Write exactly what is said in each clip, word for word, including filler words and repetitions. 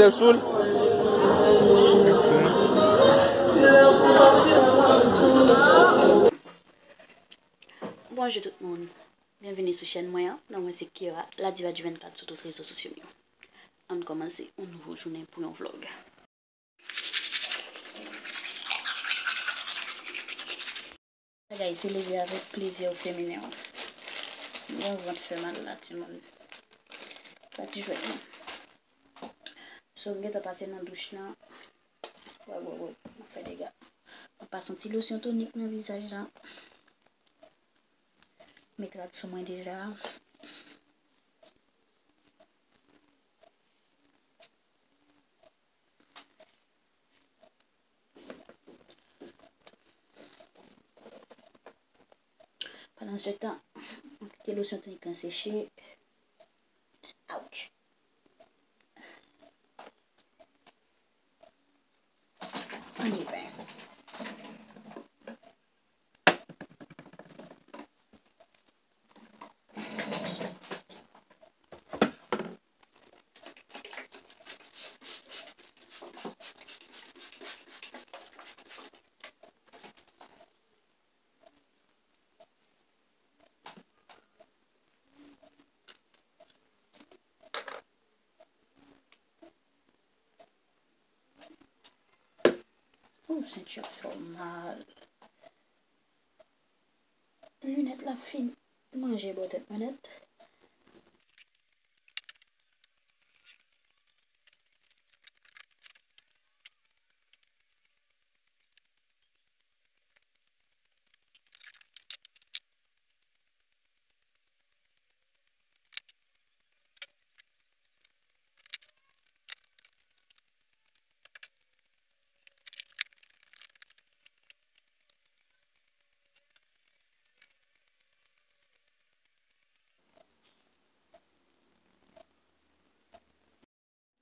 Bonjou tout moun. Byenvini sou chèn mwen an. Non mwen se Kira, la diva du vennkat sou tout rezo sosyo m yo. Ann kòmanse yon nouvo jounen pou yon vlog. Bagay se leve avèk plezi feminen an. Mwen vant fè mal la timoun. Pati jwèt mwen. So m gentan pase nan douch lan. Wè, wè, wè, m ap fè dega. M ap pase yon ti losyon tonik nan vizaj lan. Met rad sou mwen deja. Pandan se tan, m kite losyon tonik lan seche. Ouch. Anyway. Oh, senti fè mal. Linèt la fin manje bò tèt mwen nèt.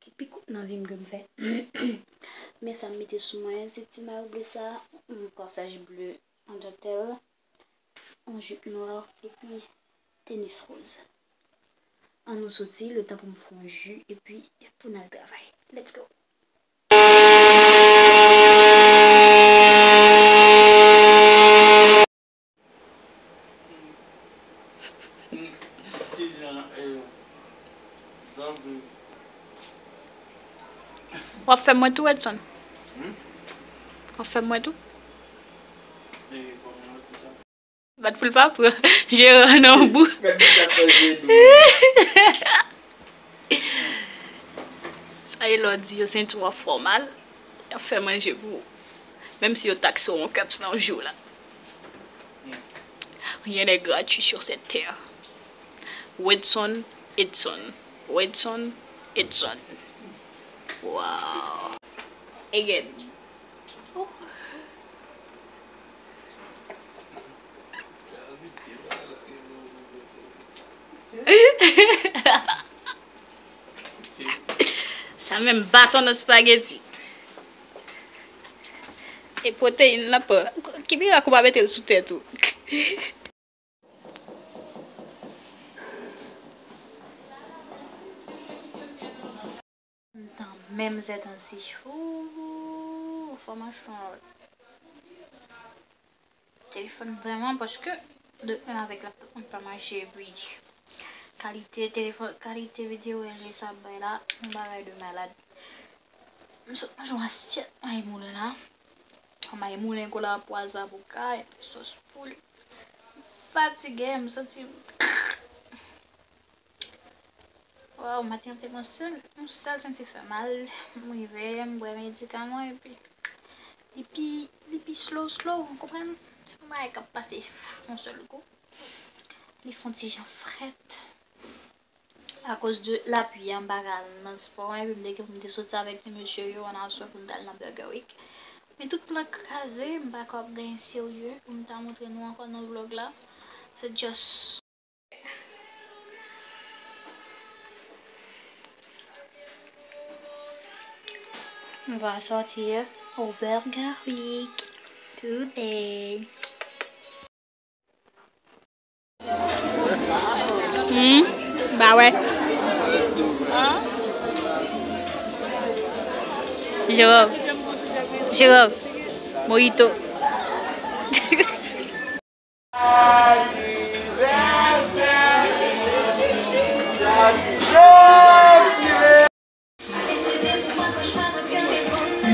Ki pi kout nan vi m ke m fè. Men sa m mete sou mwen, se ti mayo ble sa, yon kòsaj ble an dantèl, yon jip nwa, epi tenis woz. An nou soti, le tan pou m fè yon ji, epi pou n al travay. Let's go! W ap fè mwen tou, Edson? W ap fè mwen tou? Bat pou l pa pran. Jeran nan bou. Sa e lè w di yo senti w ap fè w mal, y ap fè manje pou ou. Menm si yo takse w yon kèps nan jou la. Rien n'est gratuit sur cette terre. Wedson, Edson. Wedson, Edson. Wow. Again. Sa menm baton nan spaghetti. E pwoteyin lan pa. Ki mirak ou pa mete l sou tèt ou? M tan menm zètansi. Ooh, fò m achte yon lòt telefòn vrèman, paske de un avèk laptop mwen pa mache, epi kalite telefòn, kalite videyo L G sa ap bay la, yon bagay de malad. M sot manje yon asyèt may moulen la. May moulen, kola pwaza pou kay, epi sòs poul. M fatige, m santi m Waw, maten an te gon sèl, yon sèl senti fè mal. M rive, m bwè medikaman, epi li pi, li pi slow, slow, ou konprann? Se yon bagay k ap pase yon sèl kou. Li fè yon ti jan frèt. Akoz de lapli a, m pa ka al nan spò, epi m te gen pou m te soti avèk ti mesye yo ann aswè pou m t al nan Burger Week. Men tout plan kraze, m pa ka ap gen serye pou m ta montre nou ankò nan vlòg la. Se just On va sortir au Burger Week today. Hmm, ba wè. Gérard. Gérard. Mojito.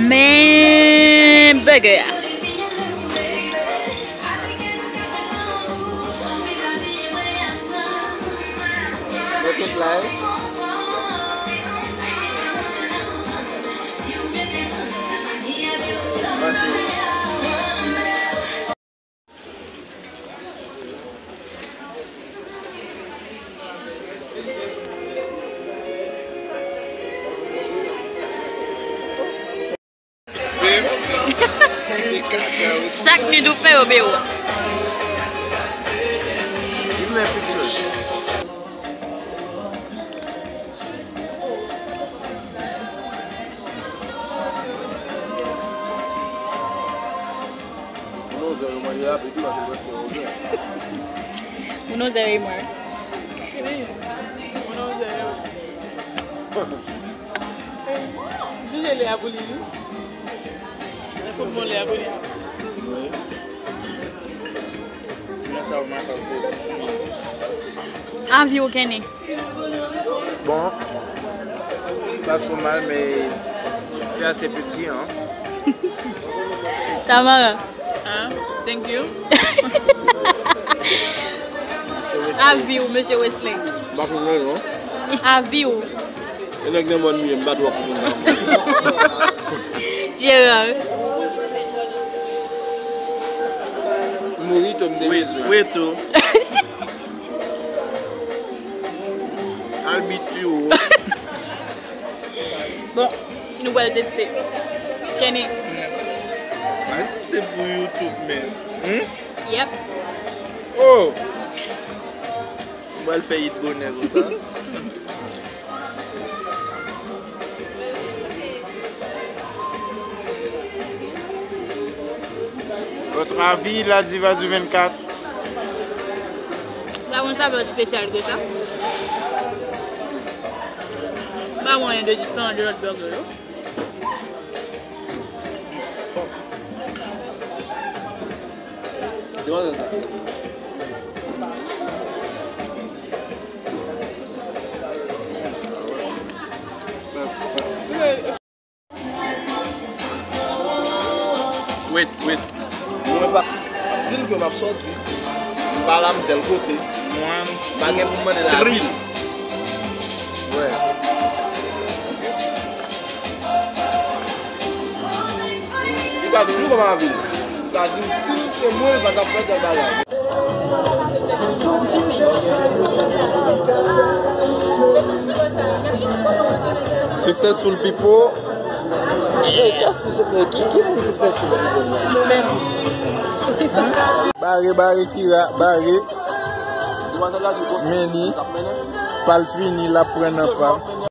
Men bègè a. Mete play. Pase. Sak ni dou fè yo be ou. Moun ozè remare. Moun ozè. Jije lè a pou li, wi. Tout bon lè a pou li. Avi w, Kenny? Bon, pas trop mal, mais c'est assez petit, hein. Tamara. Ah, thank you. Avi w, mesye Wesley? M pa fin manje, non. Avi w? E nèg nan mòn m ye, m pa twò konprann nan. Gérard. Mojito m te bezwen. Mojito. Al bit pi wo. Bon, nou pral teste. Kenny. Pa di se pou YouTube, men. Hmm? Yep. Oh! Ou pral fè it bonè konsa. Votre avis, la diva du vingt-quatre? Pa gon savè espesyal ke sa. Pa gon anyen de diferan de lòt bègè yo. Wait, wait. Mwen pa di l ke m ap sòti. M pa la, m tèl kote. Mwen pa gen pou m mande la. Drill. Wè. Li ka di nou kòman avi l. Li ka di w si l te mwen, li pa t ap fè tèl bagay. Successful people. Hey, kiyès ki, ki, ki moun successful people? Nou menm. Bare, bare, Kira, bare. Meni. Pa l fini, l ap pran nan pa.